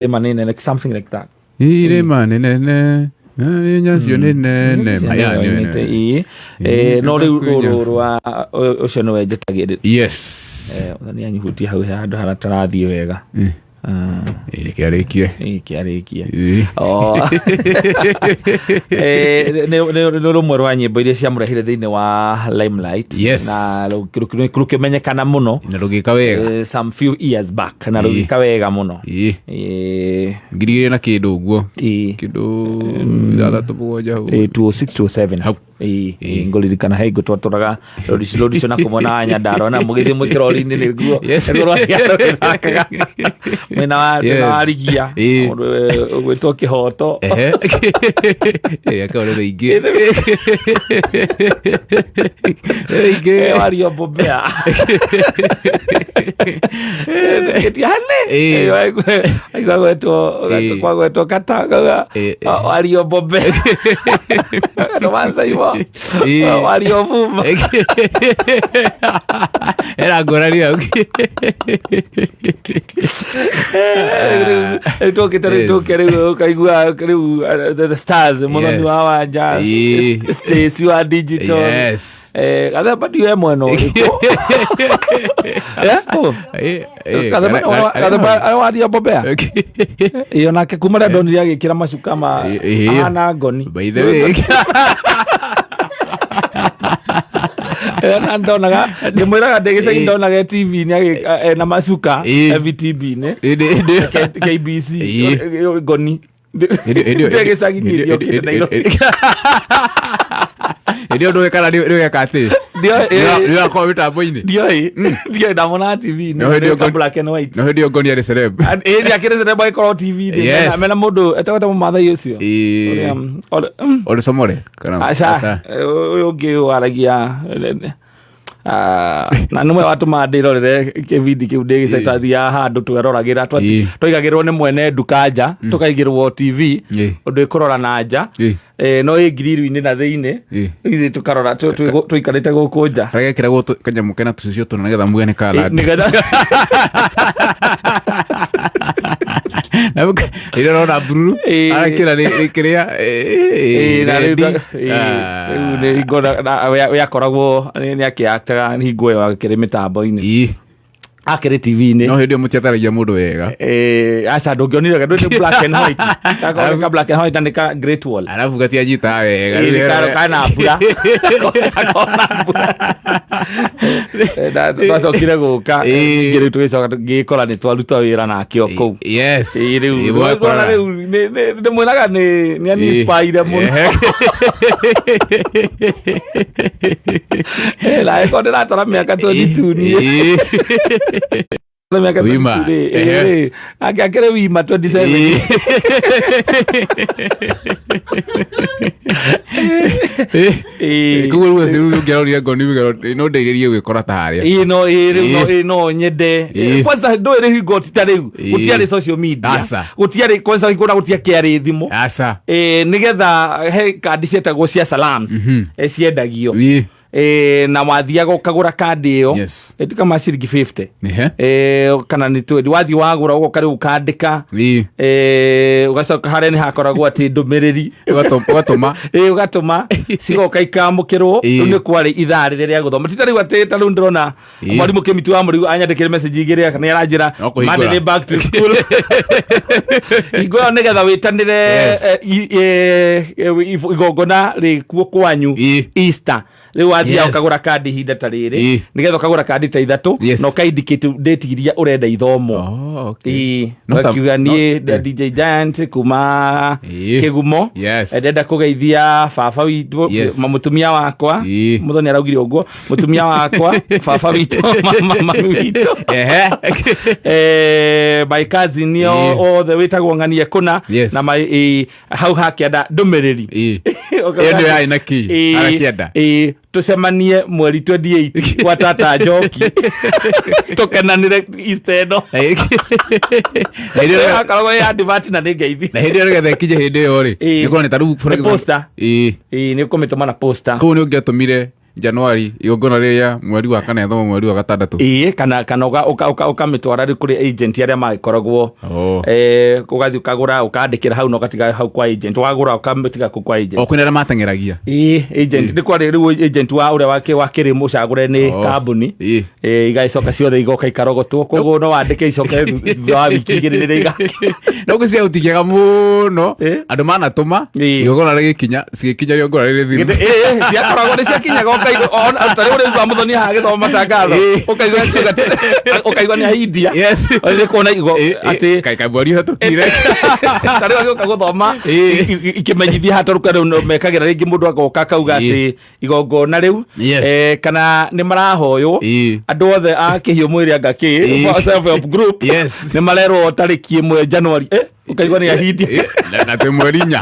Irĩma nĩ nene, something like that. Irĩma nĩ nene, nyacio nĩ nene. Maya nĩ Nĩ- ĩĩ. No rĩu rũrũ rwa ũcio nĩwe njĩtagĩrĩra. Nĩ anyihutia hau he handũ haratarathiĩ wega. Ah, Reke arĩkie. Ĩĩ, kĩarĩkie. Ĩĩ. Oh. Nĩ rũmwe rwa nyĩmbo iria ciamũrehire thĩinĩ wa Limelight. Na rũkĩmenyekana mũno. Na rũgĩka wega. Some few years back na rũgĩka wega mũno. 2000 na kĩndũ ũguo. Kĩndũ 6 7 hau. 206 207 Hau. Ĩĩ, ngũririkana he ingũ twatũraga rũricio na kũmwe na Nyandarua na mũgĩthiĩ mwĩ kĩrori-inĩ nĩguo nĩguo rwathiaga rũgĩthakaga mwena wa Rigia, mũndũ ũgwĩtwo Kĩhoto. Ehe. Akao nĩ rĩingĩ. Rĩingĩ. Wario Bombea gĩtiane. Aigua gwetwo kwagwetwo kata kauga wario Bombea no manza ivo wario vuma. Era ngũrani hau. Rĩu tũkĩte rĩu tũke rĩu ũkaigua rĩu the stars, Mũthoni wa Wanja, Stacy wa digital. Gathemba ndiũĩ mwena ũrĩkũ. Eh, oh. Gathemba Gathemba waria Bombea ĩyo nake kuma rĩa ndonire agĩkĩra macuka ma ahana ngoni. By the way. Na ndonaga ndĩmwĩraga ndĩ gĩcagi ndonaga TV-inĩ na macuka VTB-inĩ Ĩndĩ KBC ngoni. Ndĩ gĩcagi niĩ ndiokĩte Nairobi. Hĩndĩ ĩyo ndũĩ kana nĩ ũgeka atĩ Ndioĩ. Nĩ ũgakorwo mĩtambo-inĩ. Ndioĩ ndamona TV-inĩ. No, hĩndĩ ĩyo ka black and white. No hĩndĩ ĩyo ngoni arĩ celeb. Ĩĩ, nĩ akĩrĩ celeb agĩkorwo TV-inĩ. Mena mũndũ etagwo ta mũmathai ũcio. Ũrĩa, Ole Somore kana? Aca. Aca. Ũyũ ũngĩ waragia na nĩwe watũmaga ndĩrorere kĩbindi kĩu ndĩ gĩcagi. Twathiaga handũ tweroragĩra, twaigagĩrwo nĩ mwene nduka nja, tũkaigĩrwo TV ũndũ ĩkũrora na nja. No ĩ ngiriru-inĩ na thĩinĩ. Ithuĩ tũkarora tũikarĩte gũkũ nja. Karĩa gekĩragwo kanyamũ kena tũcucio tũna nĩgetha muge nĩ ka land. Nĩgetha Rĩrĩa ũrona bururu arekĩra nĩ kĩrĩa Na rĩu rendi. Rĩu nĩ hingo we akoragwo nĩ akĩaktaga hingo ĩyo akĩrĩ mĩtambo-inĩ, akĩrĩ TV-inĩ. No hĩndĩ ĩyo mũtiataragia mũndũ wega. Aca, ndũngĩonire ndũ nĩ black and white. Gakoragwo ka black and white na nĩ ka Great Wall. Arabu gatianyitaga wega. Nĩ kana mbura. Kana mbura. Na twacokire gũka ningĩ rĩu tũgĩcoka ngĩkora nĩ twaruta wĩra nake o kũu. Rĩu Mwakorana. rĩu ndĩmwĩraga nĩ aninspire mũno. Na ĩkorwo ndĩratara mĩaka 22 niĩ. Mĩaka Wima. 22 rĩ, rĩ, nake akĩrĩ wima 27. Koguo rĩu rĩu ũngĩarorire ngoni uge, no ndeithĩrĩrie gwĩkora ta harĩa. Ĩĩ, no ĩĩ, rĩu no ĩĩ, no nyende. Kwanza ndũĩ rĩ hingo ti ta rĩu gũtiarĩ social media. Aca. Gũtiarĩ kwanza hingo na gũtiakĩarĩ thimũ. Aca. Nĩgetha he kandi cietagwo cia salams, ciendagio. Na wathiaga ũkagũra kandi ĩyo. Kama ciringi 50. Kana nĩ 20 wathiĩ wagũra ũgoka rĩu ũkandĩka. Ũgacoka harĩa nĩ hakoragwo atĩ ndũmĩrĩri. Ũgatũma. Ĩĩ, ũgatũma cigoka ikamũkĩrwo. Rĩu nĩ kwarĩ ithaa rĩrĩa rĩa gũthoma, ti ta rĩu atĩ ta rĩu ndĩrona mwarimũ Kĩmiti wa mũrĩu anyandĩkĩre message igĩrĩ nĩ aranjĩra No kũhingũra. Monday nĩ back to school. Hingo ĩyo nĩgetha wĩtanĩre igongona rĩkuo kwanyu Easter, rĩu wathiaga ũkagũra kandi ihinda ta rĩrĩ nĩgetha ũkagũra kandi ta ithatũ na ũkaindicate date iria ũrenda ithomwo. Oh, okay. Ĩĩ, ũgakiuga niĩ DJ Giant kuma Kĩgumo. Ndĩrenda kũgeithia baba witũ, mũtumia wakwa. Mũthoni araugire ũguo, mũtumia wakwa, baba witũ, mami witũ, my cousin othe wĩtagwo ng'anie kũna. Na my, hau hakĩenda ndũmĩrĩri. Ĩyo nĩyo yarĩ na key, harĩa kĩanda. Ĩĩ, tũcemanie mweri 28 gwa tata Njoki tũkenanĩre Easter ĩno. Na hĩndĩ ĩyo Akoragwo ĩ advert na nĩ ngeithi. Na hĩndĩ ĩyo nĩgetha ĩkinye hĩndĩ ĩyo rĩ, nĩkorwo nĩ ta rĩu for Nĩ example- poster. Ĩĩ, nĩ ũkũmĩtũma na posta. Koguo nĩ ũngĩatũmire Januari, igongona rĩrĩa mweri wa kana ĩthoma mweri wa gatandatũ. Ĩĩ, kana ũkamĩtwara rĩu kũrĩ agent arĩa magĩkoragwo. Oh. Ũgathiĩ ũkagũra, ũkandĩkĩra hau na ũgatiga hau kwa agent, wagũra ũkamĩtiga kũu kwa agent. O kwĩna arĩa mateng'eragia. Ĩĩ, agent nĩ kwarĩ rĩu agent wa ũrĩa wakĩrĩ mũcagũre nĩ Oh. kambuni. Ĩĩ. Igagĩcoka ciothe igoka ikarogotwo, koguo no wandĩke icoke thutha wa wiki 2 rĩrĩa No ngwĩciria gũtingĩaga mũno Ĩĩ. andũ manatũma Ĩĩ. igongona rĩgĩkinya, cigĩkinya igongona rĩrĩ thiru. Ĩĩ, ciakoragwo nĩ ciakinyaga ũkaigua, ona ta rĩu ũraigua mũthoni haha agĩthoma matangatho, Ĩĩ. ũkaigua nĩ ahindia. Yes. Nĩ kuona igo Ĩĩ, ĩĩ, atĩ kaĩ kamweri ũhetũkire. ta rĩu agĩũka gũthoma Ĩĩ. ikĩmenyithia haha tondũ rĩu mekagĩra rĩngĩ mũndũ agoka akauga Ĩĩ. atĩ igongona rĩu Yes. kana nĩ marahoywo Ĩĩ. andũ othe a kĩhiũ mwĩrĩ anga kĩ Ĩĩ. self help group Yes. nĩ marerwo tarĩki 1 January. Ũkaigua nĩ ahindia. Ĩĩ, na twĩ mweri inya.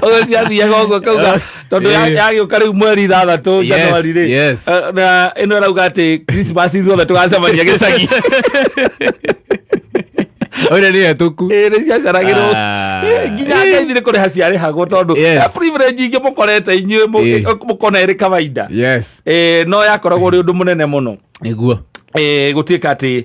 Ũguo ciathiaga ũguo kauga tondũ Ĩĩ. yagĩũka rĩu mweri 6 Yes, January rĩ. yes. Na ĩno ĩrauga atĩ Christmas ithuothe tũgacemania gĩcagi. Oire nĩ hetũku. Ĩĩ, nĩ ciacaragĩrwo. Ah. Ĩĩ, nginya ngeithi nĩ kũrĩha ciarĩhagwo tondũ Yes. privilege ingĩ mũkorete inyuĩ Ĩĩ. mũkona ĩrĩ kawaida. Yes. No yakoragwo ũrĩ ũndũ mũnene mũno. Nĩguo. Gũtuĩka atĩ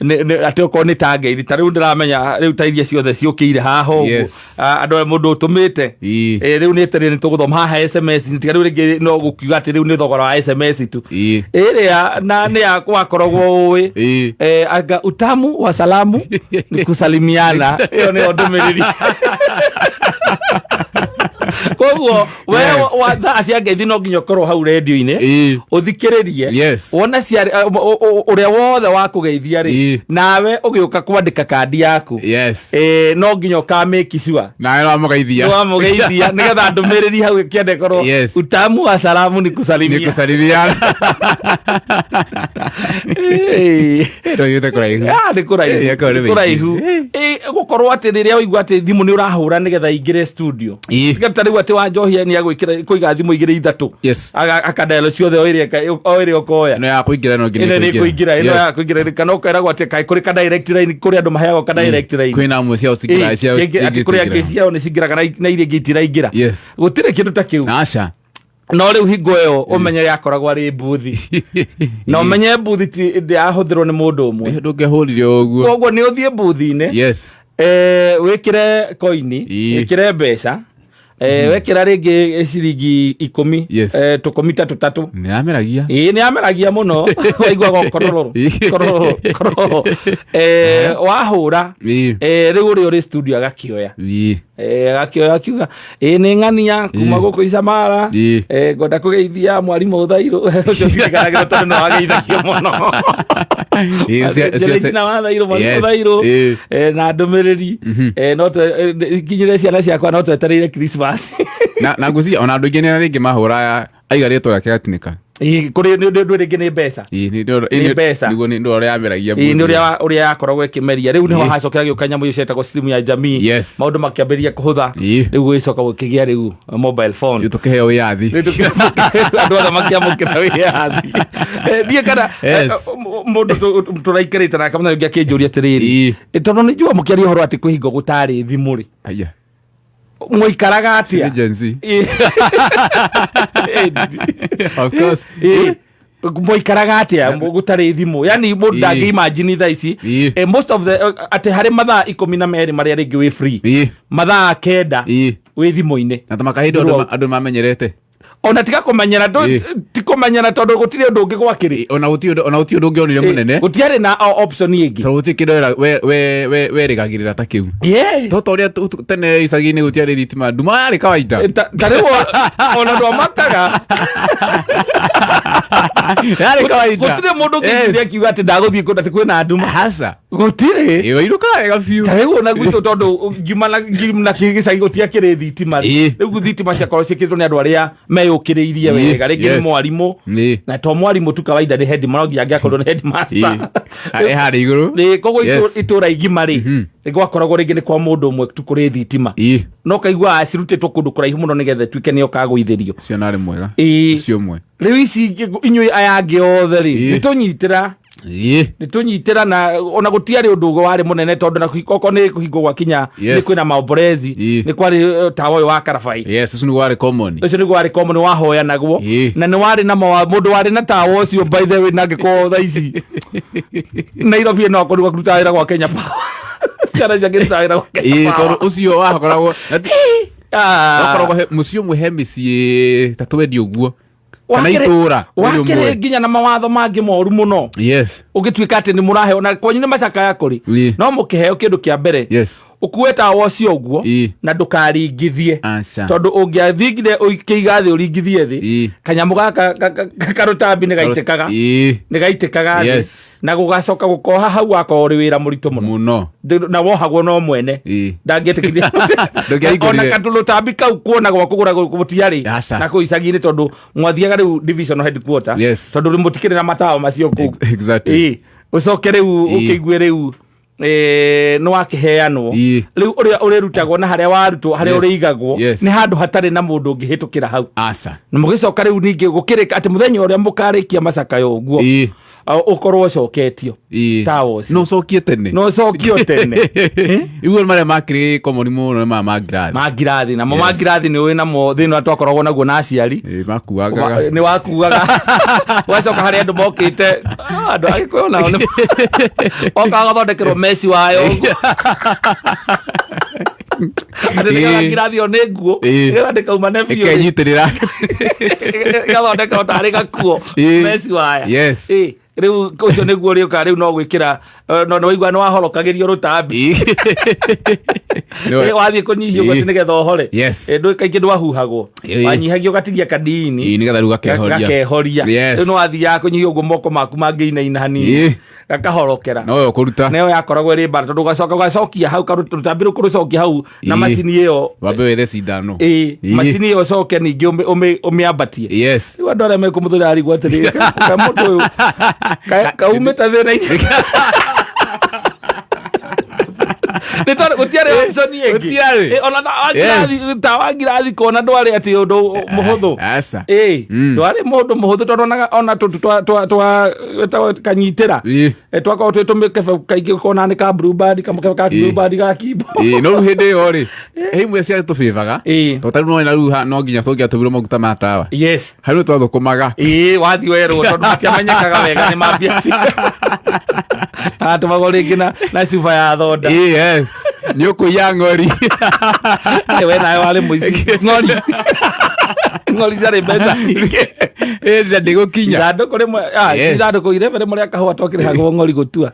atĩ okorwo nĩ ta ngeithi, ta rĩu ndĩramenya rĩu ta iria ciothe ciũkĩire haha ũguo. Yes. Andũ arĩa mũndũ ũtũmĩte. Ĩĩ. Rĩu nĩ atĩrĩ, nĩ tũgũthoma haha SMS, tiga rĩu rĩngĩ no gũkiuga atĩ rĩu nĩ thogora wa SMS tu. Ĩĩ. Ĩrĩa na nĩ ya wakoragwo ũĩ. Ĩĩ. Anga utamu wa salamu ni kusalimiana. Ĩyo nĩyo ndũmĩrĩri. Koguo we Yes. wa thaa cia ngeithi no nginya ũkorwo hau redio-inĩ. Ĩĩ. Ũthikĩrĩrie. Yes. Wone ũrĩa wothe wakũgeithia rĩ, Ĩĩ. nawe ũgĩũka kwandĩka kandi yaku. Yes. No nginya ũkamake sure. Nawe wamũgeithia. Nĩwamũgeithia, nĩgetha ndũmĩrĩri hau ĩkĩandĩkorwo Yes. utamu wa salamu ni kusalimia. Ni kusalimiana. Ĩĩ. Ndũgĩte kũraihu. Nĩ kũraihu. Ĩĩ, akorwo nĩ Nĩ kũraihu. mĩingĩ. Gũkorwo atĩ rĩrĩa waigua atĩ thimũ nĩ ũrahũra nĩgetha ingĩre studio. Ĩĩ. Tiga ta rĩu atĩ Wanjohia nĩ agwĩkĩra kũiga thimũ igĩrĩ ithatũ. Yes. Akadial ciothe o ĩrĩa o ĩrĩa ũkoya. Ĩno ya kũingĩra no nginya Ĩno nĩ kũingĩra, ĩno Yes. ya kũingĩra, kana ũkeragwo atĩ kaĩ kũrĩ ka direct line, kũrĩ andũ maheagwo ka direct line. Kwĩna amwe ciao cingĩraga, Ĩĩ, ciao ciangĩ- atĩ kũrĩ angĩ cingĩraga. ciao nĩ cingĩraga na iria ingĩ itiraingĩra. Yes. Gũtirĩ kĩndũ ta kĩu. Aca. No rĩu hingo ĩyo ũmenye yakoragwo arĩ mbuthi. Na ũmenye mbuthi ti ndĩrahũthĩrwo nĩ mũndũ ũmwe. Ndũngĩahũrire ũguo. Koguo nĩ ũthiĩ mbuthi-inĩ. Yes. Wĩkĩre koini, Ĩĩ. wĩkĩre mbeca. Wekĩra rĩngĩ ciringi 10, Yes. tũkũmi tatũ tatũ. Nĩ yameragia. Ĩĩ, nĩ yameragia mũno. Waiguaga kororo, kororo, kororo. Wahũra, Ĩĩ. rĩu ũrĩa ũrĩ studio agakĩoya. Ĩĩ. Agakĩoya akiuga, ĩĩ, nĩ ng'ania kuma Ĩĩ. gũkũ Icamara. Ĩĩ. Ngwenda kũgeithia mwarimũ Thairũ. Ũcio ndirikanaga tondũ nĩ wageithagio mũno. Ĩĩ, Njĩra wa Thairũ, mwarimũ Yes. Thairũ. Ĩĩ. Na ndũmĩrĩri. No nginyĩre ciana ciakwa no twetereire Christmas. Na ngwĩciria ona andũ aingĩ nĩ rĩngĩ mahũra aiga rĩtwa rĩake gatinĩka. Ĩĩ, kũrĩ nĩ ũndũ rĩngĩ nĩ mbeca. Ĩĩ, Nĩ mbeca. nĩguo nĩ ũrĩa yameragia Ĩĩ, nĩ mbuthi. ũrĩa yakoragwo ĩkĩmeria. Rĩu nĩho Ĩĩ. hacokera gĩũka nyamũ icio cietagwo simu ya jamii. Yes. Maũndũ makĩambĩrĩria kũhũtha. Ĩĩ. Rĩu gũgĩcoka gũkĩgĩa rĩu mobile phone. Rĩu tũkĩheo wĩyathi. Rĩu andũ othe makĩamũkĩra wĩyathi. Ndiĩ kana, Yes. mũndũ tũraikarĩte nake mũthenya ũngĩ akĩnjũria atĩrĩrĩ. Ĩĩ. Tondũ nĩ njũa mũkĩaria ũhoro atĩ kwĩ hingo gũtarĩ thimũ rĩ. Aya. Mũikaraga atĩa? Nĩ Gen Z. Ĩĩ. Of course. Ĩĩ. Mũikaraga atĩa gũtarĩ thimũ? Yani mũndũ Ĩĩ. ndangĩ imagine thaa ici. Ĩĩ. Most of the, atĩ harĩ mathaa 12 marĩa rĩngĩ wĩ free. Ĩĩ. Mathaa 9 Ĩĩ. wĩ thimũ-inĩ. Na ta makahĩndĩ andũ mamenyerete. Ona tiga kũmenyera, Ĩĩ. ti kũmenyera tondũ gũtirĩ ũndũ ũngĩ gwakĩrĩ. Ĩĩ, ona gũtirĩ ũndũ, ona gũtirĩ ũndũ ũngĩonire mũnene. Gũtiarĩ na option ĩngĩ. Tondũ gũtirĩ kĩndũ werĩgagĩrĩra ta kĩu. Yes. To ta ũrĩa tene icagi-inĩ gũtiarĩ thitima, nduma yarĩ kawaida. Ta rĩu ona ndwamakaga. Yarĩ kawaida. Gũtirĩ mũndũ ũngĩnjĩra akiuga atĩ ndagũthiĩ kũndũ atĩ kwĩna nduma. Aca. Gũtirĩ. Ĩĩ, wainũkaga wega biũ. Ta rĩu ona gwitũ tondũ ngiuma na gĩcagi gũtiakĩrĩ thitima rĩ. Ĩĩ. Rĩu thitima ciakorwo ciĩkĩrĩtwo nĩ andũ arĩa meyũkĩrĩirie Ĩĩ, wega. Rĩngĩ nĩ yes. mwarimũ. Ĩĩ. Na to mwarimũ tu kawaida nĩ headmaster, no nginya angĩakorwo nĩ headmaster. Ĩĩ. Harĩ harĩa igũrũ. Ĩĩ, koguo Yes. itũra igima rĩ, Gwakoragwo rĩngĩ nĩ kwa mũndũ ũmwe tu kũrĩ thitima, no kaigua cirutĩtwo kũndũ kũraihu mũno nĩgetha ĩtuĩke nĩ ũkagũithĩrio. Ũcio narĩ mwega. Ũcio ũmwe. Rĩu ici inyuĩ aya angĩ othe rĩ, nĩtũnyitĩra, nĩtũnyitĩra, na ona gũtiarĩ ũndũ ũguo warĩ mũnene, tondũ na okorwo nĩ kũhingwo gwakinya nĩ kwĩna maomborezi, nĩ kwarĩ tawa ũyũ wa karabai. Yes, ũcio nĩguo warĩ common. Ũcio nĩguo warĩ common, wahoyanagwo. Na nĩ warĩ na mũndũ warĩ na tawa ũcio, by the way, na angĩkorwo thaa ici Nairobi no akorirwo akĩruta wĩra gwa Kenya Power, ciana ciakĩruta wĩra gwa Kenya Power. Tondũ ũcio wakoragwo wakoragwo mũciĩ ũmwe he mĩciĩ ta 20 ũguo kana itũra. Wakĩrĩ nginya na mawatho mangĩ moru mũno. Ũngĩtuĩka atĩ nĩ mũraheo na kwanyu nĩ macakaya kũrĩ, no mũkĩheo kĩndũ kĩa mbere, ũkue tawa ũcio ũguo na ndũkaringithie, tondũ ũngĩathingire ũkĩiga thĩ, ũringithie thĩ, kanyamũ gaka karũtambi nĩ gaitĩkaga, nĩ gaitĩkaga thĩ, na gũgacoka gũkoha hau wakorwo ũrĩ wĩra mũritũ mũno. Mũno. Na wohagwo no mwene. Ndangĩetĩkirie. Ndũngĩahingũrire. Ona katũrũtambi kau kuona gwa kũgũra gũtiarĩ na kũu icagi-inĩ, tondũ mwathiaga rĩu divisional headquarter, tondũ rĩu mũtikĩrĩ na matawa macio kũu. Ũcoke rĩu ũkĩigue rĩu nĩ wakĩheanwo, rĩu ũrĩa ũrĩrutagwo na harĩa warutwo, harĩa ũrĩigagwo, nĩ handũ hatarĩ na mũndũ ũngĩhĩtũkĩra hau. Aca. Na mũgĩcoka rĩu ningĩ gũkĩrĩka atĩ mũthenya ũrĩa mũkarĩkia macakayo ũguo, ũkorwo ũcoketio tawa ũcio. No ũcokie tene. No ũcokio tene. Rĩu marĩa makĩrĩ common mũno nĩ maya ma ngirathi. Ma ngirathi, namo ma ngirathi nĩ ũĩ namo thĩna twakoragwo naguo na aciari. Makuangaga. Nĩ wakuaga, wacoka harĩa andũ mokĩte, andũ a Gĩkũyũ nao nĩ okaga gathondekerwo meci wayo ũguo, atĩ nĩgetha ngirathi ĩyo nĩ nguo, nĩgetha ndĩkaumane biũ. Ĩkenyitĩrĩra. Ĩgathondekerwo tarĩ gakuo, meci waya. Rĩu ũcio nĩguo ũrĩũka rĩu no gwĩkĩra, no nĩ waigua nĩ wahorokagĩrio rũtambi. Wathiĩ kũnyihia ũguo atĩ nĩgetha ũhore. Ndũ kaingĩ ndwahuhagwo, wanyihagia ũgatigia kanini. Nĩgetha rĩu gakehoria. Gakehoria. Rĩu nĩ wathiaga kũnyihia ũguo, moko maku mangĩinaina hanini, gakahorokera. Nowe ũkũruta. Nayo yakoragwo ĩrĩ mbara, tondũ ũgacoka ũgacokia hau rũtambi rũu, kũrũcokia hau na macini ĩyo. Wambe wethe cindano. Macini ĩyo ũcoke ningĩ ũmĩambatie. Rĩu andũ arĩa mekũmũthũra arigwo atĩrĩrĩ, ka mũndũ ũyũ kaumĩte thĩna-inĩ, nĩ tondũ gũtiarĩ option ĩngĩ. Gũtiarĩ. Ona tawa ngirathi kona ndwarĩ atĩ ũndũ mũhũthũ. Aca. Ndwarĩ mũndũ mũhũthũ, tondũ ona tũtũ twa wĩtagwo kanyitĩra, twakorwo twĩ tũmĩkebe kaingĩ kona nĩ ka Blue Band, kamũkebe ka Blue Band ga kimbo. No rĩu hĩndĩ ĩyo rĩ, he imwe cia tũbĩbaga, tondũ tarĩu no na rĩu no nginya tũngĩatũmirwo maguta ma tawa, harĩ twathũkũmaga. Wathiĩ werwo, tondũ matiamenyekaga wega nĩ mambia atũmagwo rĩngĩ na cuba ya thonda. Yes, nĩ ũkũiya ng'ori. We nawe warĩ mũici ng'ori, ng'ori ciarĩ mbeca nyingĩ. Na ndĩgũkinya. Ithandũkũ rĩmwe, ithandũkũ irebe rĩmwe rĩa kahũa twakĩrĩhagwo ng'ori gũtua.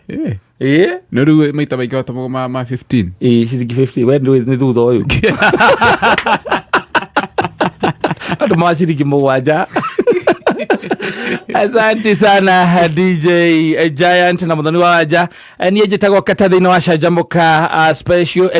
No rĩu maita maingĩ watũmagwo ma 15. Ciringi 50, we nĩ thutha ũyũ andũ ma ciringi 7. Asante sana DJ Giant na Muthoni wa Wanja. Niĩ njĩtagwo Kata thĩinĩ wa Canjamũka special.